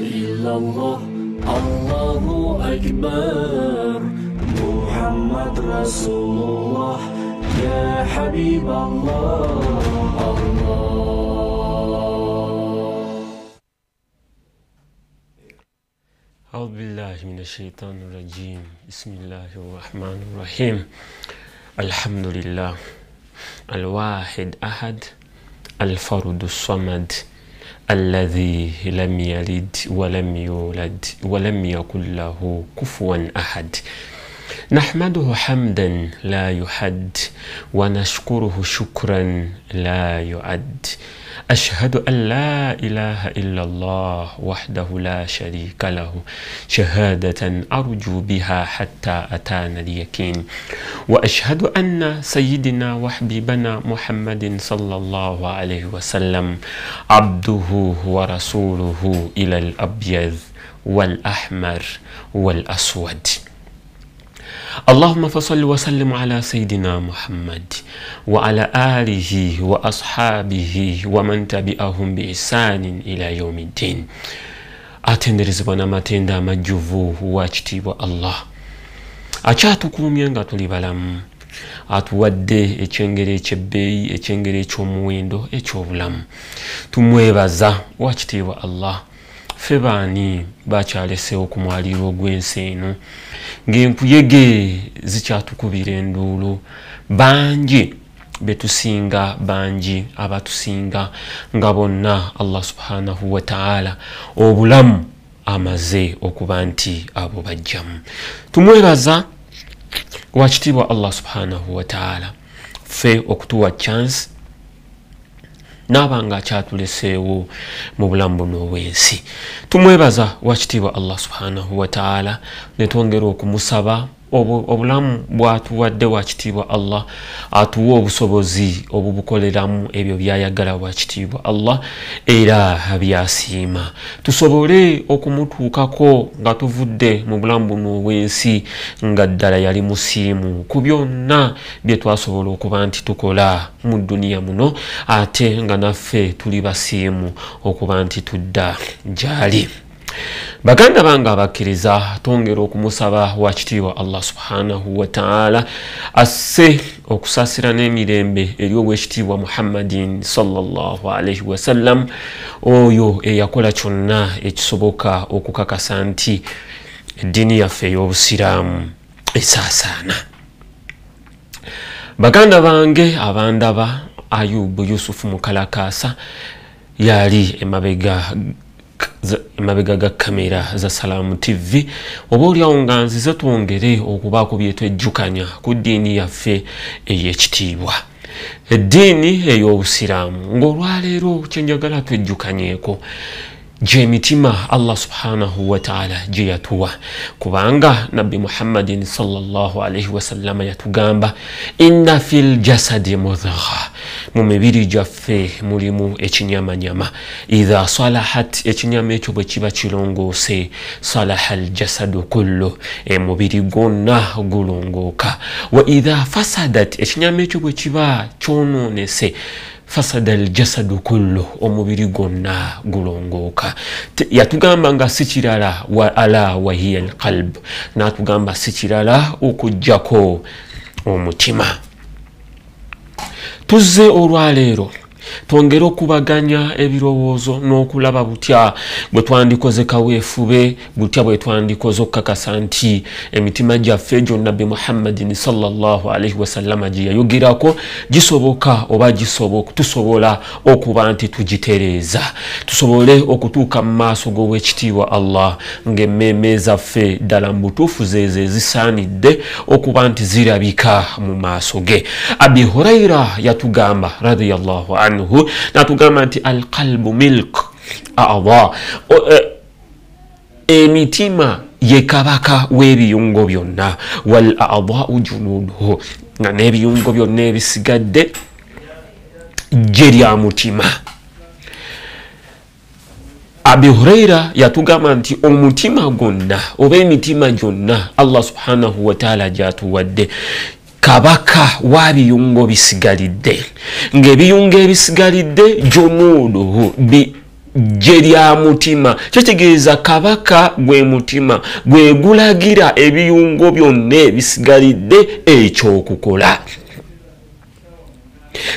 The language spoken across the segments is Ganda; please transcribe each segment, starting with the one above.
illalloh, Allohu akbar, Muhammad Rasululloh, ya Habiballoh, Allah. أعوذ بالله من الشيطان الرجيم. بسم الله الرحمن الرحيم. الحمد لله الواحد أحد الفرد الصمد الذي لم يلد ولم يولد ولم يكن له كفوا أحد. نحمده حمدا لا يحد ونشكره شكرا لا يعد. أشهد أن لا إله إلا الله وحده لا شريك له شهادة أرجو بها حتى أتانا اليقين، وأشهد أن سيدنا وحبيبنا محمد صلى الله عليه وسلم عبده ورسوله إلى الأبيض والأحمر والأسود. اللهم فصل وسلم على سيدنا محمد وعلى آله وأصحابه ومن تبعهم بإحسان إلى يوم الدين. Atenderezebwa n'amatendo amajjuvu wa kitiibwa Allah akyatukuumye nga tuli balamu, atuwadde ekyengera ekyebbeeyi, ekyengera eky'omuwendo eky'obulamu. Tumwebaza wakitiibwa Allah. Ffe baani bakyaleseewo ku mwaliiro ogw'ensi eno ng'enkuyege zikyatukubira enduulu? Bangi betusinga, bangi abatusinga, nga bonna Allah subhanahu wa ta'ala obulamu amaze okuba nti abo bajjamu. Tumwebaza wakitiibwa Allah subhanahu wa ta'ala ffe okutuwa chance n'abanga akyatuleseewo mu bulamu buno obw'ensi. Tumwebaza wakitiibwa Allah subhanahu wa ta'ala ne twongera okumusaba obulamu bw'atuwadde wakitiibwa Allah atuwe obusobozi obubukoleramu ebyo by'ayagala wakitiibwa Allah era by'asiima, tusobole okumutuukako nga tuvudde mu bulamu buno obw'ensi nga ddala yali musiimu ku byonna bye twasobola okuba nti tukola mu dduniya muno, ate nga naffe tuli basiimu okuba nti tudda gy'ali. Baganda bange abakkiriza, twongera okumusaba wakitiibwa Allah subhanahu wa ta'ala asse okusaasira n'emirembe eri ow'ekitiibwa Muhammadin sallallahu alaihi wasallam, oyo eyakola kyonna ekisoboka okukakasa nti eddiini yaffe ey'obusiraamu esaasaana. Baganda bange abandaba, Ayubu Yusufu Mukalakasa yali emabega ga kamera za Salamu TV. Oba oliawo nga nzize twongere okubaako bye twejjukanya ku ddiini yaffe ey'ekitiibwa, eddiini ey'obusiraamu. Ng'olwaleero kye njagala twejjukanyeeko gy'emitima Allah subhanahu wa ta'ala gye yatuwa, kubanga Nabbi Muhammadin sallallahu alaihi wasallama yatugamba inna fil jasadi mudgha, mu mibiri gyaffe mulimu ekinyamanyama. Idha salahat, ekinyama ekyo bwe kiba kirongoose, salaha aljasadu kullu, emubiri gwonna gulongooka. Wa idha fasadat, ekinyama ekyo bwe kiba kyonoonese, fasada aljasadu kullu, omubiri gwonna gulongooka. Yatugamba nga si kirala, wa ala wa hiya alqalb, n'atugamba si kirala okuggyako omutima. Tuzze olwaleero twongere okubaganya ebirowoozo n'okulaba butya bwe twandikoze kaweefube, butya bwe twandikoze okukakasa nti emitima gyaffe gyo Nabbi Muhammadin sallallahu alaihi wasallama gye yayogerako gisoboka oba tusobola okuba nti tugitereeza, tusobole okutuuka mu maaso g'owekitiibwa Allah ng'emmeeme zaffe ddala mu butuufu zeezo ezisaanidde okuba nti zirabika mu maaso ge. Abi Huraira yatugamba radiyallahu anhu, natugamba nti alqalbu milk a'dha, emitima ye kabaka w'ebiyungo byonna, wal a'dha'u junuduhu, nga n'ebiyungo byonna ebisigadde ggye lya mutima. Abi Huraira yatugamba nti omutima gwonna oba emitima gyonna Allah subhanahu wa ta'ala gy'atuwadde kabaka w'abiyungo bisigalidde, ng'ebiyungo ebisigalidde junuduhu ggye lya mutima. Kitegeeza kabaka gwe mutima gwe gulagira ebiyungo byonna ebisigalidde ekyokukola.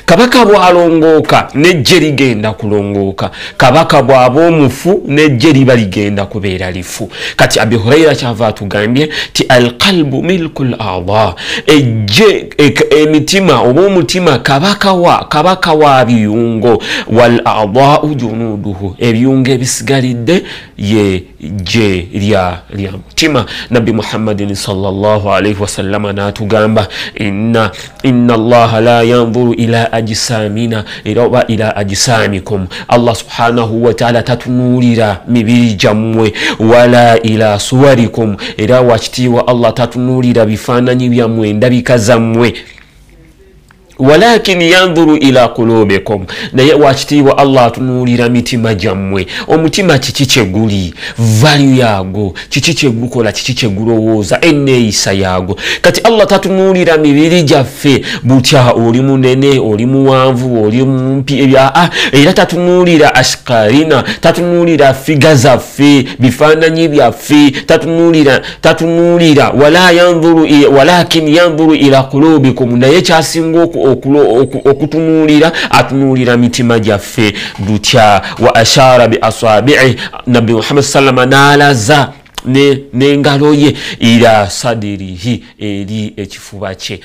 Kabaka bw'alongooka n'eggye ligenda kulongooka, kabaka bw'aba omufu n'eggye liba ligenda kubeera lifu. Kati Abi Huraira kyava atugambye ti alqalbu milkul a'dha, ejje emitima oba omutima kabaka wa biyungo, wal a'dha'u junuduhu, ebiyungo ebisigalidde ye ggye lya mutima. Nabbi Muhammadin sallallahu alaihi wasallama n'atugamba inna Allaha la yanzuru ila ajisamina era oba ila ajisamikum, Allah subhanahu wa ta'ala tatunuulira mibiri gyammwe, wala ila suwarikum, era wakitiibwa Allah tatunuulira bifaananyi byammwe, endabika zammwe, walakin yanzuru ila qulubikum, naye wakitiibwa Allah atunuulira mitima gyammwe. Omutima kiki kyeguli, value yaago kiki kyegukola, kiki kyegulowooza, enneeyisa yaago. Kati Allah tatunuulira mibiri gyaffe butya, oli munene, oli muwanvu, oli mumpi, era tatunuulira ashkarina, tatunuulira figa zaffe, bifaananyi byaffe, tatunuulira wala yanzuru walakin yanzuru ila qulubikum, naye kyasinga okutunuulira atunuulira mitima gyaffe lutya. Wa ashara bi asabi'i, Nabbi Muhammad sallama n'alaza n'engalo ye ila sadirihi, eri ekifuba kye,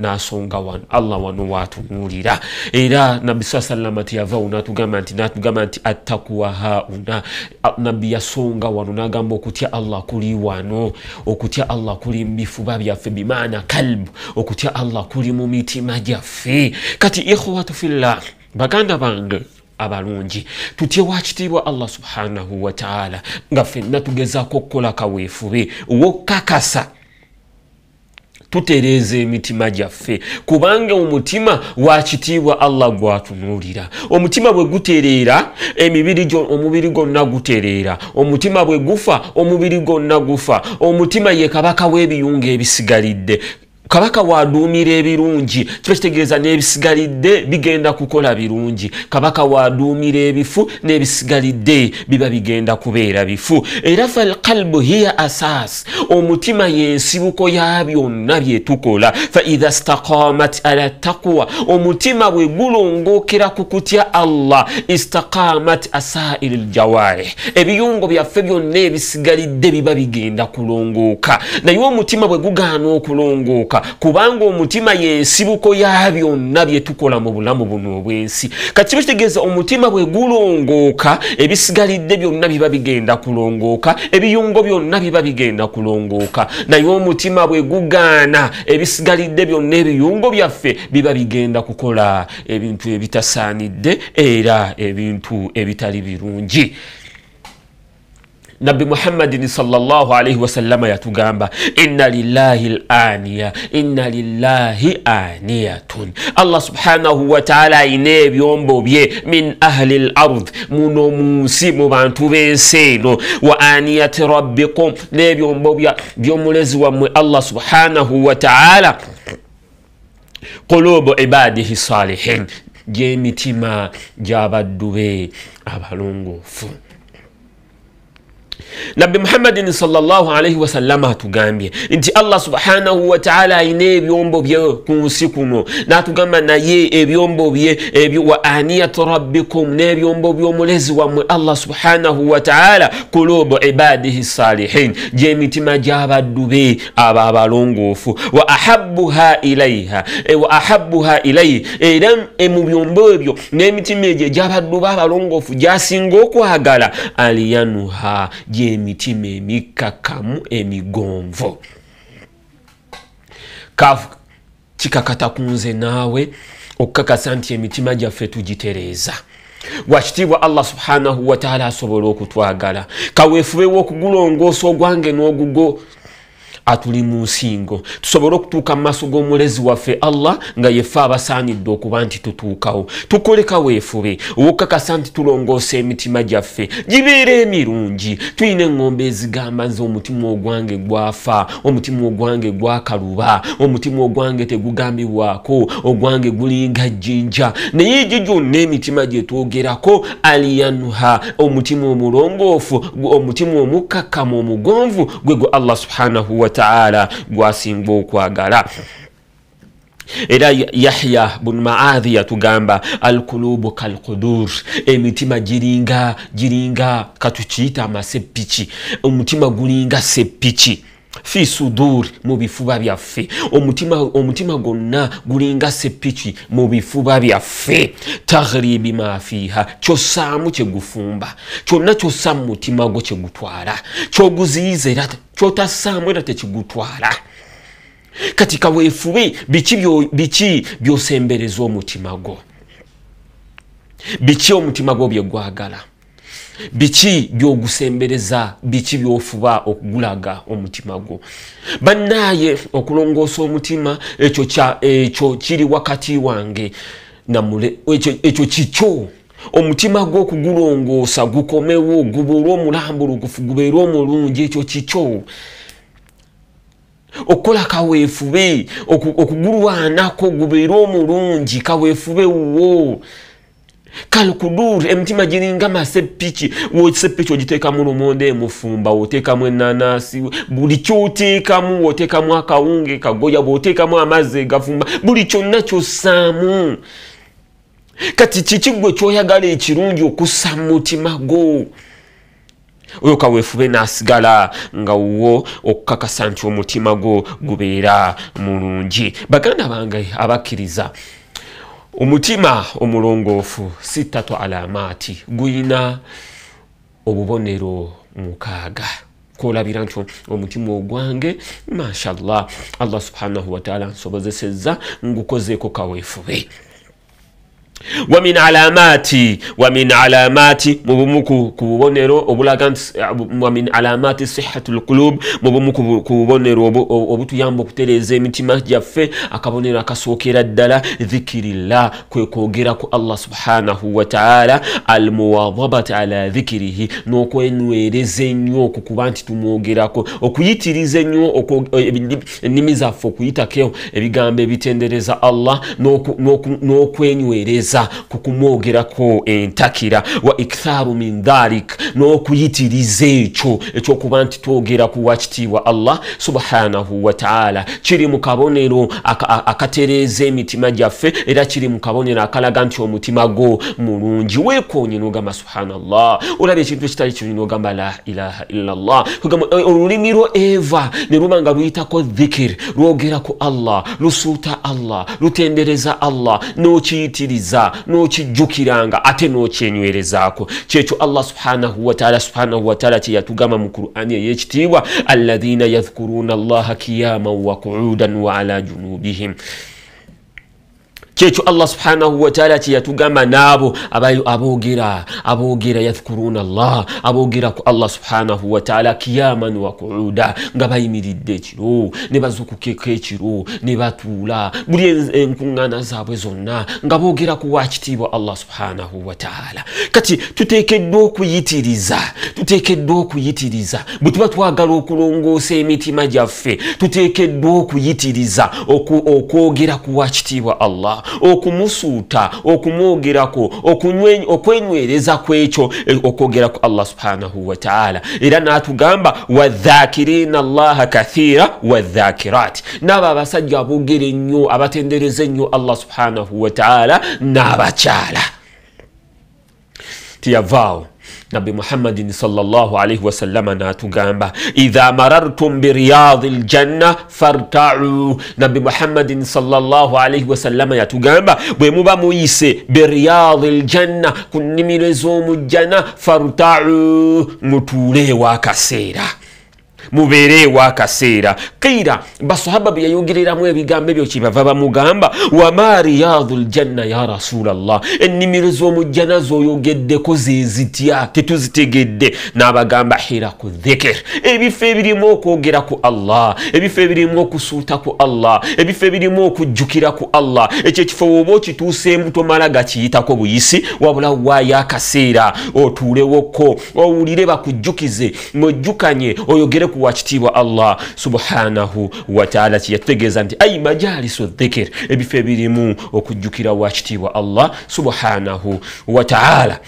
n'asonga wano Allah wano watunuulira. Era Nabbi sallama teyavaawo n'atugamba nti attakuwa hauna, Nabbi yasonga wano n'agamba okutya Allah kuli wano, okutya Allah kuli mu bifuba byaffe, bimaana kalbu, okutya Allah kuli mu mitima gyaffe. Kati ikhwatu fillah, baganda bange abalungi, tutye wakitiibwa Allah subhanahu wa ta'ala nga ffenna tugezaako okukola kaweefube wokakasa tutereeza emitima gyaffe, kubanga omutima wakitiibwa Allah gwatunuulira. Omutima bwe gutereera omubiri gwonna gutereera, omutima bwe gufa omubiri gwonna gufa. Omutima ye kabaka w'ebiyungo ebisigalidde. Kabaka waduumira ebirungi, kiba kitegeeza n'ebisigalidde bigenda kukola birungi. Kabaka waduumira ebifu n'ebisigalidde biba bigenda kubeera bifu. Era falqalbu hiya asas, omutima y'ensibuko ya byonna bye tukola. Fa idha istaqamat ala taqwa, omutima bwe gulongookera ku kutya Allah, istaqamat asairil jawarih, ebiyungo byaffe byonna ebisigalidde biba bigenda kulongooka. Naye omutima bwe gugaana okulongooka, kubanga omutima y'ensibuko ya byonna bye tukola mu bulamu buno obw'ensi. Kati kiba kitegeeza omutima bwe gulongooka ebisigalidde byonna biba bigenda kulongooka, ebiyungo byonna biba bigenda kulongooka. Naye omutima bwe gugaana ebisigalidde byonna ebiyungo byaffe biba bigenda kukola ebintu ebitasaanidde era ebintu ebitali birungi. Nabbi Muhammadin sallallahu alaihi wasallama yatugamba inna lillahi al-aniya, inna lillahi aniyatun, Allah subhanahu wa ta'ala ayina ebyombo bye min ahli al-ard, muno mu nsi mu bantu b'ensi eno, wa aniyati rabbikum, n'ebyombo by'omulezi wammwe Allah subhanahu wa ta'ala, qulubu ibadihi salihin, gy'emitima gy'abaddu be abalongoofu. Nabbi Muhammadin sallallahu alaihi wasallama atugambye nti Allah subhanahu wa ta'ala ayina ebyombo bye ku nsi kuno, n'atugamba naye ebyombo bye ebyo wa aniyatu rabbikum, n'ebyombo by'omulezi wammwe Allah subhanahu wa ta'ala, qulubu ibadihi salihin, gy'emitima gy'abaddu be abo abalongoofu, wa ahabbuha ilaiha, wa ahabbuha ilayhi, era mu byombo ebyo n'emitima egyo egy'abaddu be abalongoofu gy'asinga okwagala, aliyanuha, gy'emitima emikkakkamu emigonvu. Kikakata ku nze naawe okukakasa nti emitima gyaffe tugitereeza. Wakitiibwa Allah subhanahu wa ta'ala asobola okutwagala. Kaweefube w'okugulongoosa ogwange n'ogugo, atuli mu nsingo, tusobole okutuuka mu maaso g'omulezi waffe Allah nga yeffe abasaanidde okuba nti tutuukawo. Tukole kaweefube owokakasa nti tulongoosa emitima gyaffe gibeere emirungi. Tulina eŋŋombe ezigamba nze omutima ogwange gwafa, omutima ogwange gwakaluba, omutima ogwange tegugambibwako, ogwange gulinga jjinja. Naye egyo gyonna emitima gye twogerako aliyanuha, omutima omulongoofu, omutima omukkakkamu omugonvu gwe gwe Allah subhanahu wa ta'ala gwasinga okwagala. Era Yahya bun Maadhi yatugamba alkulubu kalqudur, emitima giringa katukiyita amasepiki, omutima gulinga sepiki fi sudur, mu bifuba byaffe. Omutima gwonna gulinga sepiki mu bifuba byaffe. Taghri bima fiha, kyossaamu kyegufumba, kyonna kyossa mu mutima gwo kyegutwala, kyoguziyiza era kyotassaamu era tekigutwala. Kati kaweefube biki byosembereza omutima gwo, biki omutima gwo byegwagala, biki byogusembereza, biki byofuba okugulaga omutima gwo. Bannaaye okulongoosa omutima ekyo kiri wakati wange namule, ekyo kikyo. Omutima gwo okugulongoosa gukomewo, gubeere omulambulukufu, gubeere omulungi, ekyo kikyo. Okola kaweefube okugulwanako gubeere omulungi, kaweefube wo. Kalkudur, emitima giringa masepiki, wosepiki ogiteekamu lumonde emufumba, oteekamu enanasi, buli kyoteekamu, oteekamu akawunge kagoya, bw'oteekamu amazzi gafumba, buli kyonna kyossaamu. Kati kiki gwe kyoyagala ekirungi okussa mu mutima gwo? Oyo kaweefube n'asigala nga wo okukakasa nti omutima gwo gubeera mulungi. Baganda bange abakkiriza, omutima omulongoofu sittatu alamaati, guyina obubonero 6 kwolabira nti omutima ogwange mashallah Allah subhanahu wa ta'ala nsobozesezza ngukozeeko kaweefube. Wa min alamati mubumu ku bubonero obulaga nti wa min alamati sihhatul qulub, mubumu ku bubonero obutuyamba okutereeza emitima gyaffe. Akabonero akasookera ddala dhikirillah, kwe kwogera ku Allah subhanahu wa ta'ala, almuwadhabati ala dhikirihi, n'okwenywereza ennyo okukuba nti tumwogerako, okuyitiriza ennyo ennimi zaffe okuyitako ebigambo ebitendereza Allah, n'okwenywereza kukumwogerako entakira. Wa iktharu min dhalik, n'okuyitiriza ekyo ekyokuba nti twogera ku wakitiibwa Allah subhanahu wa ta'ala. Kiri mu kabonero akatereeza emitima gyaffe, era kiri mu kabonero akalaga nti omutima gwo mulungi. Weekoonye n'ogamba subhanallah, olaba ekintu ekitali kirungi n'ogamba la ilaha illallah. Olulimi lwo eva ne luba nga luyitako dhikir, lwogera ku Allah, lusuuta Allah, lutendereza Allah, n'okiyitiriza, n'okijjukiranga ate n'okyenywerezaako. Kyekyo Allah subhanahu wa ta'ala kye yatugamba mu Qur'ani ey'ekitiibwa, alladhina yadhkuruna Allaha qiyaman wa qu'udan wa ala junubihim. Kyekyo Allah subhanahu wa ta'ala kye yatugamba n'abo aboogera yadhkuruna Allah, aboogera ku Allah subhanahu wa ta'ala qiyaman wa qu'uda, nga bayimiridde ekiro ne bazuukukeko ekiro ne batuula buli enkuŋŋaana zaabwe zonna nga boogera ku wakitiibwa Allah subhanahu wa ta'ala. Kati tuteekeddwa okuyitiriza, bwe tuba twagala okulongoosa emitima gyaffe, tuteekeddwa okuyitiriza okwogera ku wakitiibwa Allah, okumusuuta, okumwogerako, okwenywereza kwekyo okwogera ku Allah subhanahu wa ta'ala. Era n'atugamba wadhakirina Allaha kathira wadhakirat, n'abo abasajja aboogera ennyo, abatendereza ennyo Allah subhanahu wa ta'ala, n'abakyala. Tiyavaawo Nabbi Muhammadin sallallahu alayhi wasallama n'atugamba idha marartum biriyadil janna farta'u. Nabbi Muhammadin sallallahu alayhi wasallama yatugamba bwe muba muyise biriyadil janna, ku nnimiro ez'omujjana, farta'u, mutuuleewo akaseera. Mubeereewo akaseera. Qiira basahaba bye yayogereramu ebigambo ebyo kyebava bamugamba wama riyadu ljanna ya rasulallah, ennimiro z'omujjana z'oyogeddeko ze zitya tetuzitegedde. N'abagamba hiraku dhikr, ebifo ebirimu okwogera ku Allah, ebifo ebirimu okusuuta ku Allah, ebifo ebirimu okujjukira ku Allah. Ekyo ekifo woba okituuseemu tomala gakiyitako buyisi, wabula waayo akaseera otuulewoko owulire bakujjukize, mwejjukanye, oyogere ku wakitiibwa Allah subhanahu wataala. Kyeyategeeza nti ai majalisu dhikr, ebifo ebirimu okujjukira wakitiibwa Allah subhanahu wataala.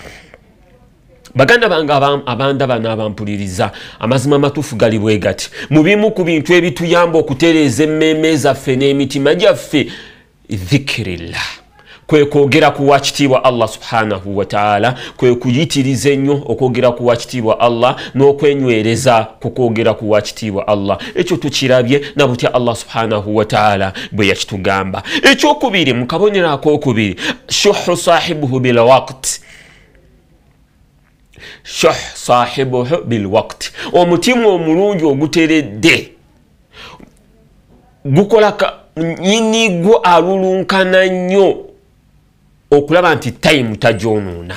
Baganda bange abandaba n'abampuliriza, amazima amatuufu gali bwe gati. Mu bimu ku bintu ebituyamba okutereeza emmeeme zaffe n'emitima gyaffe, dhikirillah, kwe kwogera ku wakitiibwa Allah subhanahu wataala, kwe kuyitiriza ennyo okwogera ku wakitiibwa Allah n'okwenywereza ku kwogera ku wakitiibwa Allah. Ekyo tukirabye na butya Allah subhanahu wataala bwe yakitugamba. Ekyokubiri, mu kabonero akookubiri, shuhu sahibuhu bilwaqt, shuh sahibuhu bilwaqt, omutima omulungi oguteredde gukola nyini gwo alulunkana nnyo okulaba nti tayimu tagyonoona.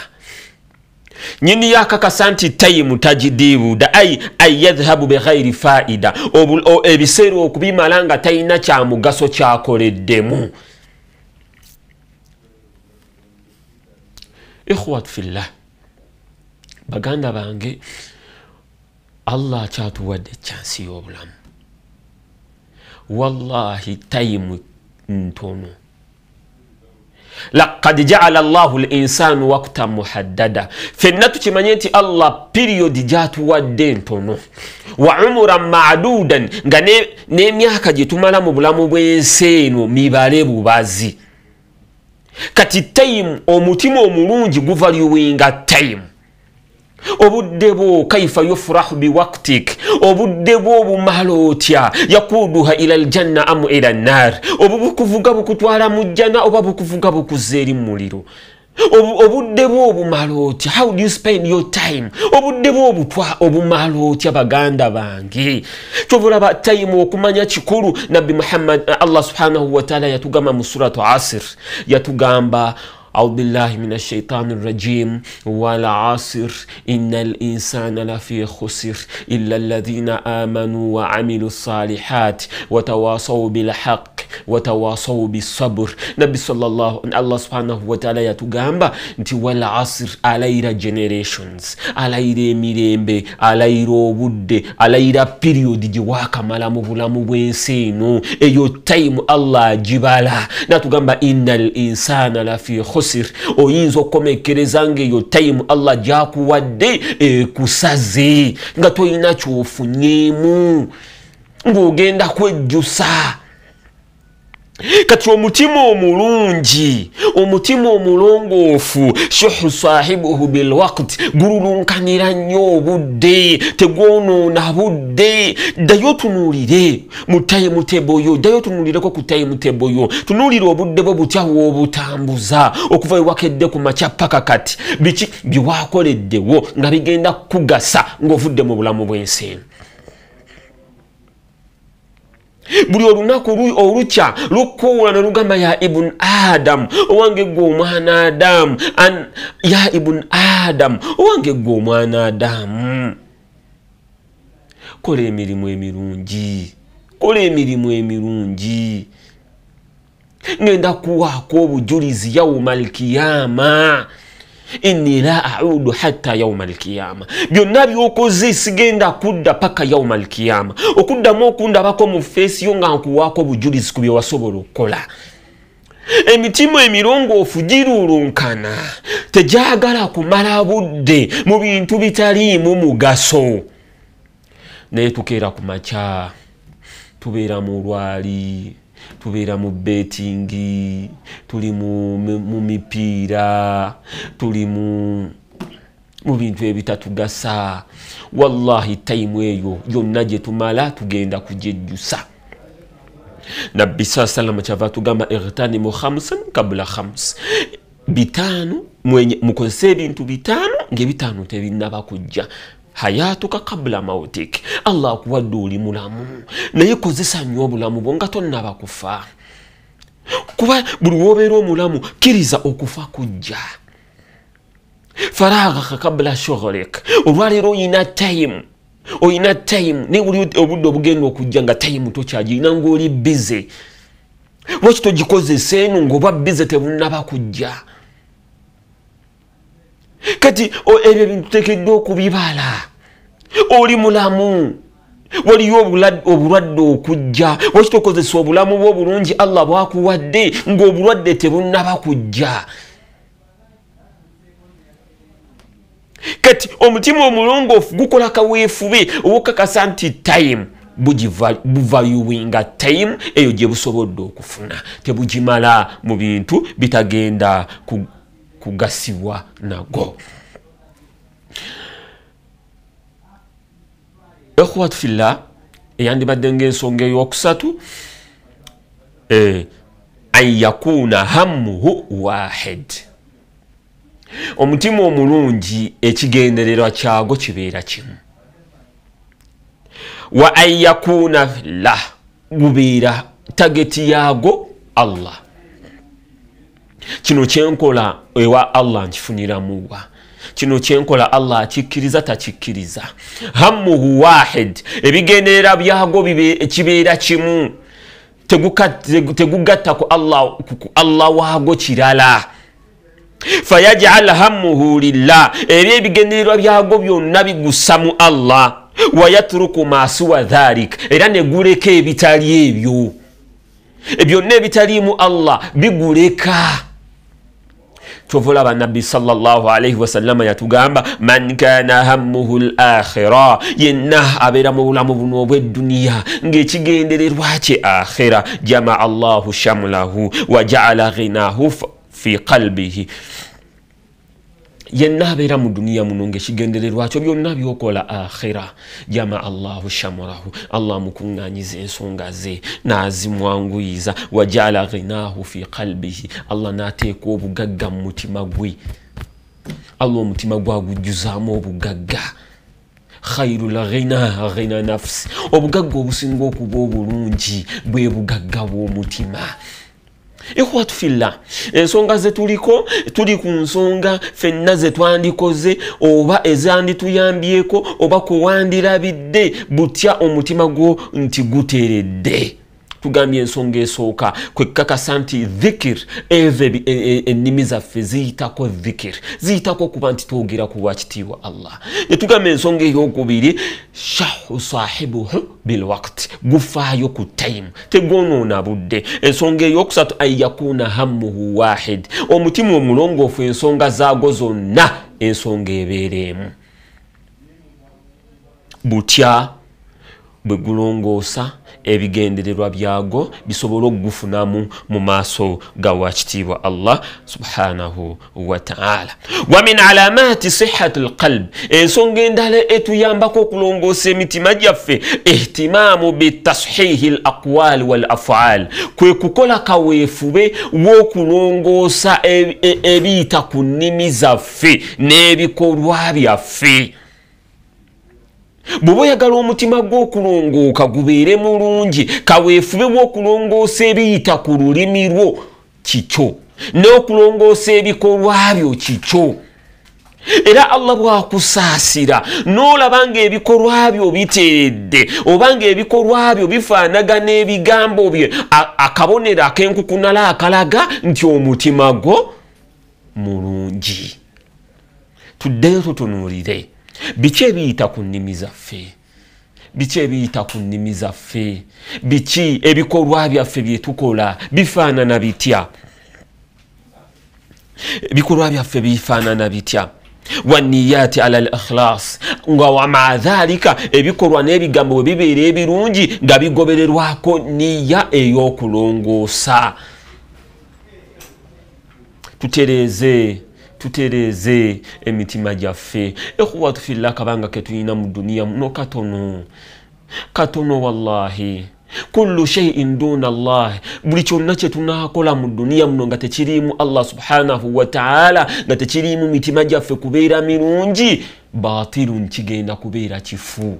Nyini yakakasa nti tayimu tagidiibuuda, ai ai yadhhabu bighairi faida, ebiseera okubimala nga talina kya mugaso kyakoleddemu. Ikhwat fillah, baganda bange, Allah akyatuwadde ekyansi y'obulamu. Wallahi tayimu ntono. Laqad jaala Allahu l-insanu waqtan muhaddada, ffenna tukimanye nti Allah piriyodi gyatuwadde ntono, wa umuran ma'dudan, nga n'emyaka gye tumala mu bulamu bw'ensi eno mibale bubazi. Kati tayimu, omutima omulungi guvaluwinga tayimu. Obudde bwo kaifa yufrahu biwaktik, obudde bwo bumala otya, yakuduha ila aljanna amu ila nnar, obu bukuvuga bukutwala mu jjana oba bukuvuga bukuzza eri mu muliro. Obudde bwo obumala otya, how do you spend your time, obudde bwo obumala otya baganda bange. Kyova olaba tayimu okumanya kikulu. Nabbi Muhammad, Allah subhanahu wataala yatugamba mu suratu Asir, yatugamba أعوذ بالله من الشيطان الرجيم والعصر إن الإنسان لفي خسر إلا الذين آمنوا وعملوا الصالحات وتواصوا بالحق وتواصوا بالصبر. نبي صلى الله الله سبحانه وتعالى yatugamba nti wal asr, alayira generations, alayira emirembe, alayira obudde, alayira period gye waakamala mu bulamu bw'ensi eno, eyo time Allah agibala. Natugamba innal insana lafi khusr, oyinza okukomekereza ng'eyo time Allah gyakuwadde ekusaze nga tolina kyofunyeemu, ng'ogenda kwejjusa. Kati omutima omulungi, omutima omulongoofu, shuhu sahibuhu bilwaqt, gululunkanira nnyo obudde, tegwonoona budde. Ddayo tunuulire mu timetable yo, ddayo tunuulireko ku timetable yo, tunuulire obudde bwo butya w'obutambuza okuva we wakedde ku makya paka kati, biki bye wakoleddewo nga bigenda kukugasa ng'ovudde mu bulamu bw'ensi eno. Buli olunaku olukya lukuula ne lugamba ya ibn Adam, owange gwe omwana Adamu, ya ibn Adam, owange gwe omwana Adamu, kola emirimu emirungi, kola emirimu emirungi, ngenda kuwaako obujulizi yauma alkiyama, inni la audu hatta yauma alkiyama. Byonna byokoze sigenda kudda paka yauma alkiyama, okuddamu okundabako mu feesi yo nga nkuwaako obujulizi ku bye wasobola okukola. Emitima emirongoofu girulunkana, tegyagala kumala budde mu bintu bitaliimu mugaso. Naye tukeera ku makya, tubeera mu lwali, tubeera mu betingi, tuli mu mipiira, tuli mu bintu ebitatugasa. Wallahi tayimu eyo yonna gye tumala tugenda kugyejjusa. Nabbi saa salama kyava tugamba ightanimu khamsan kabla khams, bitaano, mukozese ebintu bitaano ng'ebitaano tebinnaba kujja. Hayatuka qabla mautik, Allah akuwadde oli mulamu, naye kozesa nnyo obulamu bwo nga tonnaba kufa, kuba buli w'obeera omulamu kkiriza okufa kujja. Faraghaka qabla shughlik, olwaleero oyina time, oyina time, naye buli obudde obugenda okujja nga time tokyagirina, ng'oli busy. Lwaki togikozesa eno ng'oba busy tebunnaba kujja? Kati ebyo ebintu tuteekeddwa okubibala. Oli mulamu, waliyo obulwadde okujja, lwaki tokozesa obulamu bwo obulungi Allah bwakuwadde ng'obulwadde tebunnaba kujja? Kati omutima omulongoofu gukola kaweefube owokakasa nti time buvaluinga time eyo gye busobodde okufuna, tebugimala mu bintu bitagenda kugasibwa nago. Ikhwat fillah, eyandibadde ng'ensonga ey'okusatu, an yakuna hammuhu wahid, omutima omulungi ekigendererwa kyago kibeera kimu. Wa an yakuna fillah, gubeera tageti yaago Allah. Kino kyenkola ewa Allah nkifuniramuwa, kino kyenkola Allah akikkiriza takikkiriza. Hammuhu wahid, ebigenderera byago kibeera kimu, tegugatta ku Allah waago kirala. Fayaj'al hammuhu lillah, era ebigendererwa byago byonna bigussa mu Allah. Wayatruku ma siwa dhalik, era ne guleka ebitali ebyo, byonna ebitaliimu Allah biguleka. Kyova olaba Nabbi sallallahu alaihi wasallama yatugamba man kana hammuhu al-akhira, yenna abeera mu bulamu buno obw'edduniya ng'ekigendererwa kye akhira, jamaa Allahu shamlahu wa ja'ala ghinahu fi qalbihi. Yenna abeera mu duniya muno ng'ekigendererwa kyo byonna by'okola akhira, jamaa Allahu shamlahu, Allah amukuŋŋaanyiza ensonga ze n'azimwanguyiza, wa ja'ala ghinahu fi qalbihi, Allah n'ateeka obugagga mu mutima gwe. Allah omutima gwagujjuzaamu obugagga. Khairul ghina ghina nafsi, obugagga obusinga okuba obulungi bwe bugagga bw'omutima. Ikhwatu fillah, ensonga ze tuliko, tuli ku nsonga ffenna ze twandikoze oba ezandituyambyeko oba kuwandirabidde butya omutima gwo nti guteredde. Tugambye ensonga esooka kwekakasa nti dhikir, eva ennimi zaffe ziyitako dhikir, ziyitako okuba nti twogera ku wakitiibwa Allah. Ne tugamba ensonga ey'okubiri, shahu sahibuhu bilwakti, gufaayo ku time, tegwonoona budde. Ensonga ey'okusatu, an yakuna hammuhu wahid, omutima omulongoofu ensonga zaago zonna ensonga ebeera emu. Butya bwe gulongoosa ebigendererwa byago bisobole okugufunamu mu maaso ga wakitiibwa Allah subhanahu wa ta'ala. Wa min alamati sihhati alqalb, ensonga endala etuyambako okulongoosa emitima gyaffe, ihtimaamu bitashihi al aqwal wal af'al, kwe kukola kaweefube w'okulongoosa ebiyita ku nnimi zaffe n'ebikolwa byaffe. Bw'oba oyagala omutima gw'okulongooka gubeere mulungi, kaweefube bw'okulongoosa ebiyita ku lulimi lwo kikyo, n'okulongoosa ebikolwa byo kikyo. Era Allah bw'akusaasira n'olaba ng'ebikolwa byo biteredde oba ng'ebikolwa byo bifaanagana ebigambo bye, akabonero ak'enkukunala akalaga nti omutima gwo mulungi. Tuddeyo tutunuulire biki ebiyita ku nnimi zaffe, biki ebiyita ku nnimi zaffe, biki ebikolwa byaffe bye tukola bifaanana bitya, ebikolwa byaffe bifaanana bitya. Waniyati ala al-ikhlas, nga wa ma'a dhalika ebikolwa n'ebigambo bwe bibeera ebirungi nga bigobererwako niya ey'okulongoosa. Tutereeze, tutereeze emitima gyaffe. Ikhwatu fillah, kabanga ketulina mu duniya muno katono katono, wallahi. Kullu shay'in duna Allah, buli kyonna kye tunaakola mu duniya muno nga tekiriimu Allah subhanahu wa ta'ala, nga tekiriimu mitima gyaffe kubeera mirungi, Batilun, kigenda kubeera kifu.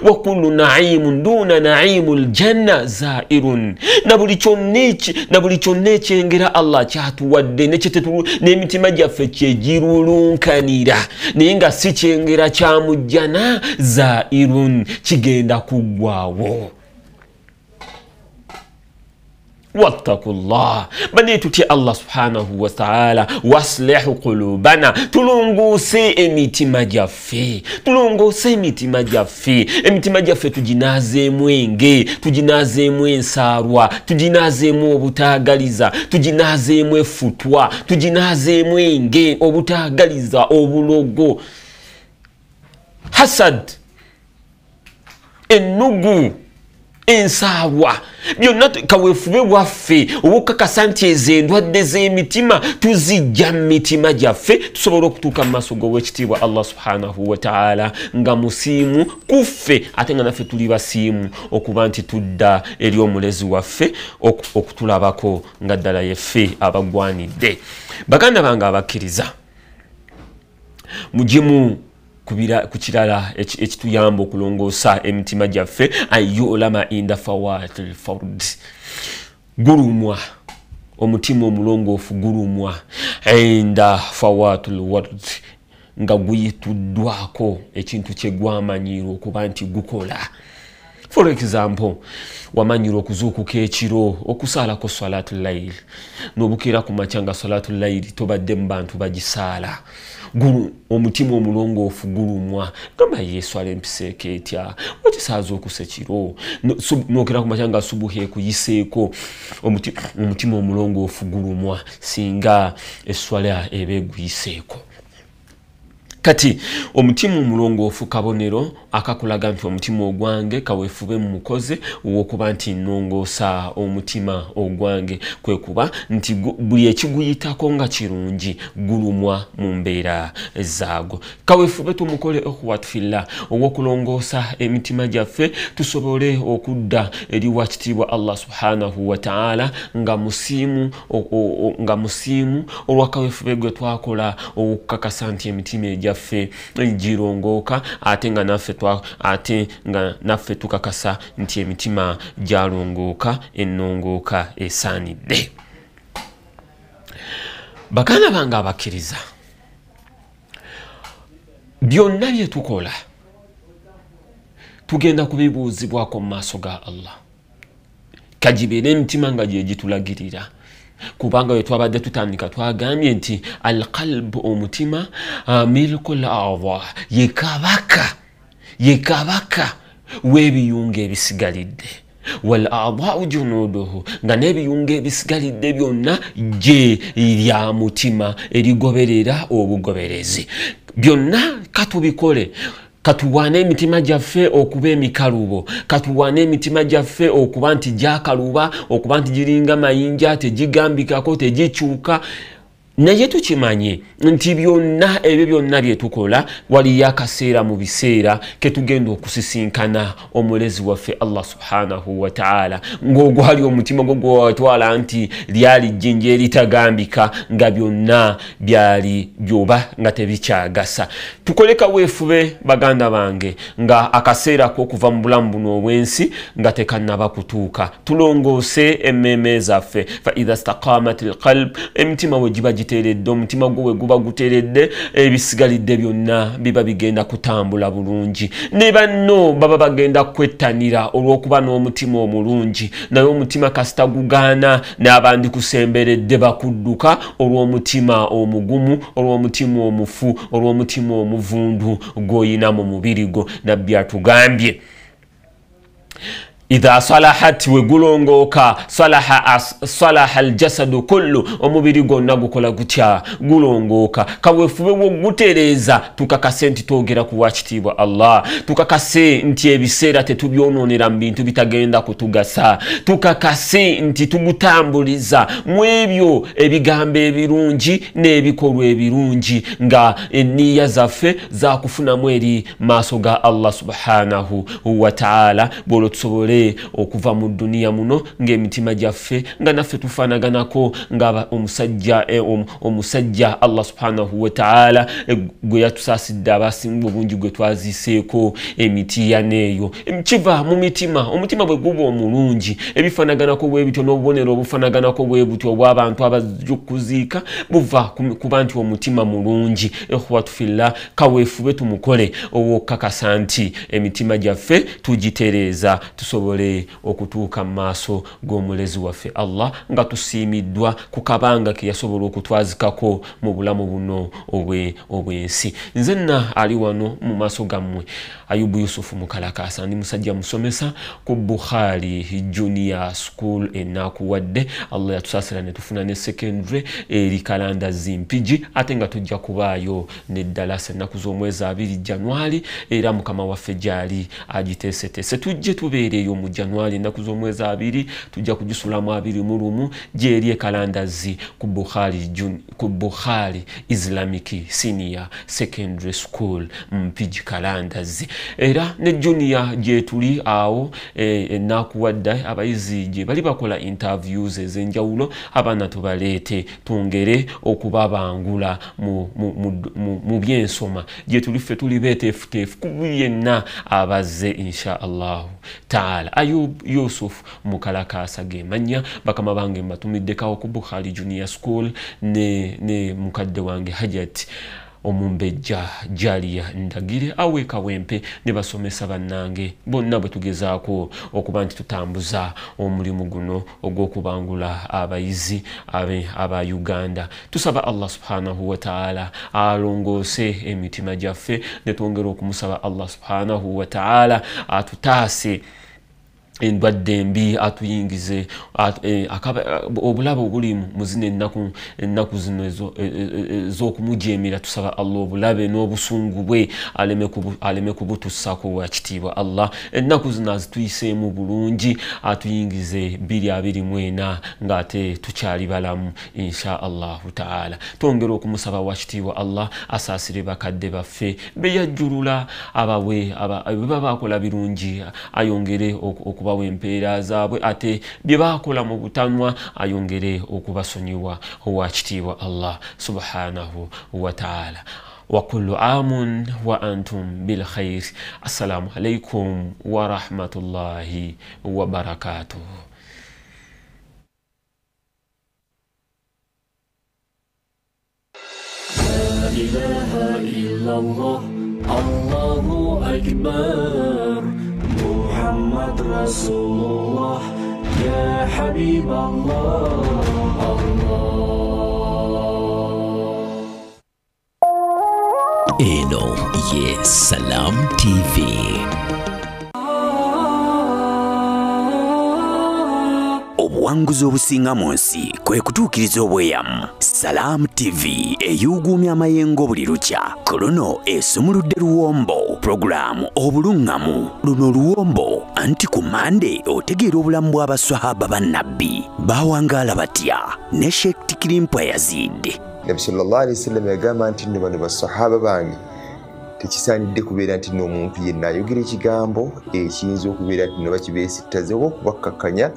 Wa kullu na'imun duna na'imul janna zairun, na buli kyonna ekyengera Allah kyatuwadde n'emitima gyaffe kyegirulunkanira, naye nga si kyengera kya mujjana, zairun, kigenda kuggwawo. Wattaqullah, bane tutye Allah subhanahu wa ta'ala. Waslihu qulubana, tulongose emitima gyaffe, tulongose emitima gyaffe. Emitima gyaffe tuginazeemu enge, tuginazeemu ensaalwa, tuginazeemu obutaagaliza, tuginazeemu effutwa, tuginazeemu enge, obutaagaliza, obulogo, hasad, ennugu, ensaalwa, byonna kaweefube bwaffe obukakasa nti ezo endwadde z'emitima tuzijja mu mitima gyaffe, tusobole okutuuka mu maaso g'owekitiibwa Allah subhanahu wa ta'ala nga musiimu kuffe, ate nga naffe tuli basiimu okuba nti tudda eri omulezi waffe okutulabako nga ddala yeffe abagwanidde. Baganda bange abakkiriza, mugimu ku kirala ekituyamba okulongoosa emitima gyaffe, ayulama inda fawatil fard, gulumwa omutima omulongoofu gulumwa inda fawatil ward, nga guyituddwako ekintu kye gwamanyiirwa okuba nti gukola. For example, wamanyira okuzuukuka ekiro okusaalako swalatul layl, n'obukeera ku makya nga swalatul layl tobadde mu bantu bagisaala. Omutima omulongoofu gulumwa, gamba yesu alempiseeko etya, wakisaaza okusa ekiro, n'okeera ku makya nga subuhi ekuyiseeko. Omutima omulongoofu gulumwa singa eswala eba eguyiseeko. Kati omutima omulongoofu kabonero akakulaga nti omutima ogwange kaweefube mu mukoze ow'okuba nti nnongoosa omutima ogwange, kwe kuba nti buli ekiguyitako nga kirungi gulumwa mu mbeera zaagwo. Kaweefube tumukole ikhwat fillah ow'okulongoosa emitima gyaffe, tusobole okudda eri wakitiibwa Allah subhanahu wa ta'ala nga musiimu olwa kaweefube gwe twakola ow'okukakasa nti emitima egyaffe girongooka, ate nga naffe tukakasa nti emitima gyalongooka ennongooka esaanidde. Baganda bange abakkiriza, byonna bye tukola tugenda kubibuuzibwako mu maaso ga Allah, kagibeere emitima nga gye gitulagirira. Kubanga we twabadde tutandika twagambye nti alqalbu, omutima, milkul a'dha, ye kabaka w'ebiyungo ebisigalidde, wal a'dha'u junuduhu, nga n'ebiyungo ebisigalidde byonna gye lya mutima erigoberera obugoberezi. Byonna katubikole, katuwane emitima gyaffe okuba emikalubo, katuwane emitima gyaffe okuba nti gyakaluba, okuba nti giringa mayinja, tegigambikako, tegikyuka. Naye tukimanye nti byonna ebyo byonna bye tukola waliyo akaseera mu biseera ke tugenda okusisinkana omulezi waffe Allah subhanahu wa ta'ala, ng'ogwali omutima gwo gwatwala nti lyali jjinja eritagambika, nga byonna byali byoba nga tebikyagasa. Tukole kaweefube baganda bange nga akaseera k'okuva mu bulamu buno obw'ensi nga tekannaba kutuuka, tulongoose emmeeme zaffe. Fa idha staqamat alqalb, emitima we giba giteeredde, omutima gwo we guba guteeredde, ebisigalidde byonna biba bigenda kutambula bulungi. Ne banno baba bagenda kwettanira olw'okuba n'omutima omulungi, naye omutima kasita gugaana n'abandi kusemberedde bakudduka olw'omutima omugumu, olw'omutima omufu, olw'omutima omuvundu gw'oyina mu mubiri gwo. Nabbi atugambye idha salahat, we gulongooka, salaha aljasadu kullu, omubiri gwonna gukola gutya? Gulongooka. Kaweefube wogutereeza, tukakase nti twogera ku wakitiibwa Allah, tukakase nti ebiseera tetubyonoonera mu bintu bitagenda kutugasa, tukakase nti tugutambuliza mu ebyo ebigambo ebirungi n'ebikolwa ebirungi, nga enniya zaffe zakufunamu eri maaso ga Allah subhanahu wa ta'ala, bw'olwo tusobole Tusobole okuva mu duniya muno ng'emitima gyaffe nga naffe tufaanaganako nga omusajja Allah subhanahu wa ta'ala gwe yatusaasidde abasinga obungi gwe twaziseeko emitiyana eyo. Kiva mu mitima, omutima bwe guba omulungi ebifaanaganako bwe bityo n'obubonero obufaanaganako bwe butyo obw'abantu abajja okuziika buva kuba nti omutima mulungi. Ikhwatu fillah, kaweefube tumukole ow'okukakasa nti emitima gyaffe tugitereeza tusobole okutuuka mu maaso g'omulezi waffe Allah nga tusiimiddwa ku kabanga ke yasobola okutwazikako mu bulamu buno obw'ensi. Nze nna ali wano mu maaso gammwe Ayubu Yusufu Mukalakasa, ndi musajja musomesa ku Bukhari Junior School enakuwadde. Allah yatusaasira ne tufuna ne secondary eri Kalanda Zimpigi, ate nga tujja kubaayo n'eddalasa ennaku z'omwezi 2 Januari, era mukama waffe gyali agiteeseteese. Tujje tubeereyo mu Januari ennaku z'omwezi 2, tujja kugisulamu 21 gyeri e Kalandazi ku Bukhari Islamic Senior Secondary School Mpigi Kalandazi. Era ne junior gye tuli awo enakuwadde abayizi gye bali bakola interviews ez'enjawulo, abaana tubaleete twongere okubabangula mu byensoma. Gye tuli ffe tuli beeteefuteefu ku yenna abazze insha Allahu taala. Ayub Yusuf Mukalakasa ge mannya, bakama bange mbatumiddekawo ku Bukhari Junior School ne mukadde wange Hajat omumbejja Jalia Ndagire awe Kawempe ne basomesa bannange bonna bwe tugezaako okuba nti tutambuza omulimu guno ogw'okubangula abayizi aba Uganda. Tusaba Allah subhanahu wa ta'ala alongoose emitima gyaffe ne twongera okumusaba Allah subhanahu wa ta'ala atutaase endwadde embi, atuyingize obulabe obuli mu zino ennaku zino ez'okumujeemera. Tusaba Allah obulabe n'obusungu bwe aleme kubutusaako wakitiibwa Allah. Ennaku zino azituyiseemu bulungi, atuyingize 2024 ng'ate tukyali balamu insha Allahu taala. Twongera okumusaba wakitiibwa Allah asaasire bakadde baffe be yajjulula, abawe bwe baba bakola birungi ayongere okubawa empeera zaabwe, ate bye baakola mu butanwa ayongere okubasonyiwa wakitiibwa Allah subhanahu wa ta'ala. Wa kullu amun wa antum bil khair. Assalamu alaikum wa rahmatullahi wa barakatuh. La ilaha illallah, Allahu akbar, Muhammad Rasulullah, ya Habib Allah, Allah. Eno ye Salam TV. Obuwanguzi obusinga mu nsi kwe kutuukiriza obweyamu. Salam TV eyuugumya amayengo buli lukya. Ku luno esumuludde luwombo, pulogulaamu obulungamu. Luno luwombo anti ku Mande otegeera obulamu bw'abaswahaba bannabbi bawangaala batya ne Sheikh Tikirimpwa Yazid. Nabbi sallallahu alaihi wasallam yagamba nti nno bano basahaba bange tekisaanidde kubeera nti nno omuntu yenna ayogera ekigambo ekiyinza okubeera nti nno bakibeesittaze oba okubakkakkanya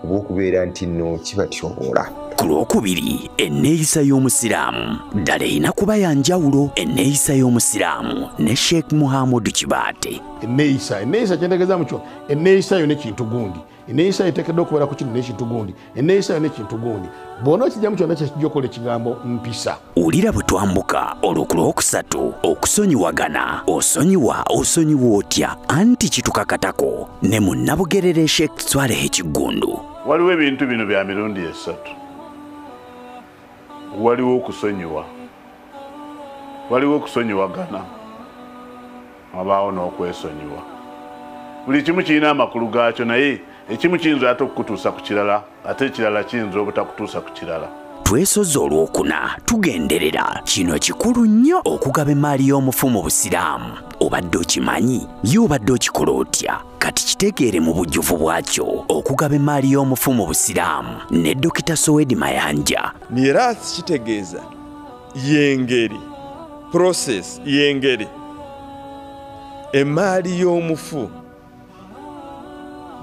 oba okubeera nti nno kibatyoboola. Ku Lwokubiri enneeyisa y'Omusiraamu ddala erina kuba ya njawulo. Enneeyisa y'Omusiraamu ne Sheikh Muhammad Kibaate. Enneeyisa kyentegeeza mu kyo, enneeyisa yo n'ekintu gundi, enneeyisa eteekeddwa okubeera ku kino n'ekintu gundi, enneeyisa yo n'ekintu gundi. Bw'ona okijjamu kyonna kyekijja okukola ekigambo mpisa. Wulira bwe twambuka olwo ku Lwokusatu okusonyiwagana. Osonyiwa osonyiwa otya anti kitukakatako ne munnabugerere Sheikh Swalehe Kiggundu. Waliwo ebintu bino bya mirundi esatu. Waliwo okusonyiwa, waliwo okusonyiwagana, wabaawo n'okwesonyiwa. Buli kimu kirina amakulu gaakyo, naye ekimu kiyinza ate okukutuusa ku kirala, ate ekirala kiyinza obutakutuusa ku kirala. Twesoza olwokuna tugenderera kino kikulu nnyo okugaba emaali y'omufu mu Busiraamu. Obadde okimanyi? Ye obadde okikola otya? Kati kitegeere mu bujjuvu bwakyo okugaba emaali y'omufu mu Busiraamu ne Dokita Sowedi Mayanja. Mirathi kitegeeza yengeri, process yengeri emaali y'omufu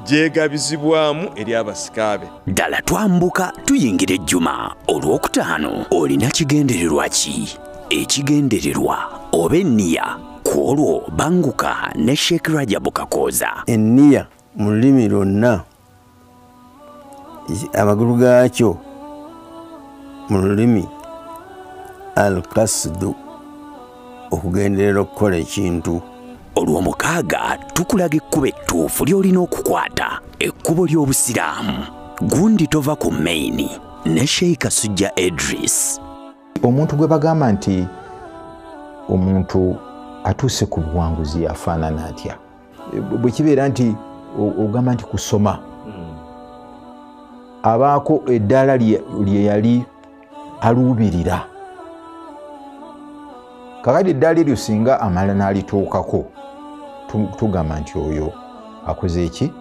gyegabizibwamu eri abasikaabe. Ddala twambuka tuyingira ejjuma olwokutaano. Olina kigendererwa ki? Ekigendererwa oba enniya? Ku olwo banguka ne Sheikh Rajabu Kakooza. Enniya mu lulimi lwonna amagulu gaakyo mu lulimi al-qasdu, okugenderera okukola ekintu. Olwomukaaga tukulaga ekkubo ettuufu ly'olina okukwata, ekkubo ly'obusiraamu. Gundi tova ku maini ne Sheikh Kasujja Edris. Omuntu gwe bagamba nti omuntu atuuse ku buwanguzi afaanana atya? Bwe kibeera nti ogamba nti kusoma, abaako eddaala lye yali aluubirira. Kakati eddaala eryo singa amala n'alituukako, tugamba nti oyo akoze eki?